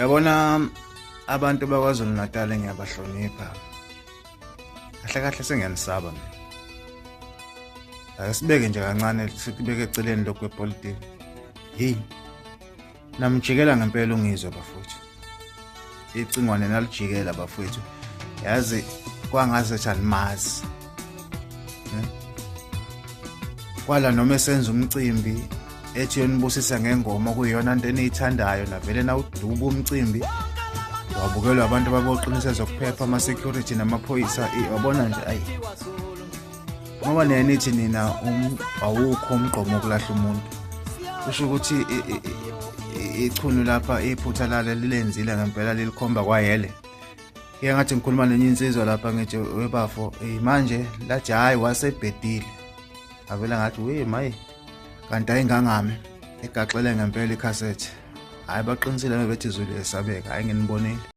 Yabona abantu bakwaZulu Natal ngiyabahlonipha. Kahle kahle sengiyanisaba mina. Ake sibeke nje kancane sikubeke eceleni lokhu kwepolitiki. Hey. Namjikela ngempela ungizwe bafowethu. Icingwane nalijikela bafowethu. Yazi kwangaze animazi. Eh? Kwala noma esenza umcimbi ethi yonibusisa ngengoma kuyiyona nto eniyithandayo navele nawuduba umcimbi wabukelwa abantu ababoqinisa zokuphepha ama-security namaphoyisa wabona nje ayi ngoba nina nithi nina um, awukho umgqomo wokulahla umuntu kusho ukuthi ichunu lapha iphutha lale lilenzile ngempela lilikhomba kwayele ke ngathi ngikhuluma nenye insizwa lapha ngithi webafo manje lathi hhayi wasebhedile avele ngathi we maye kanti ayingangami igaxele ngempela ikhasethi hhayi baqinisile bebethi izulu yesabeka hhayi nginibonile.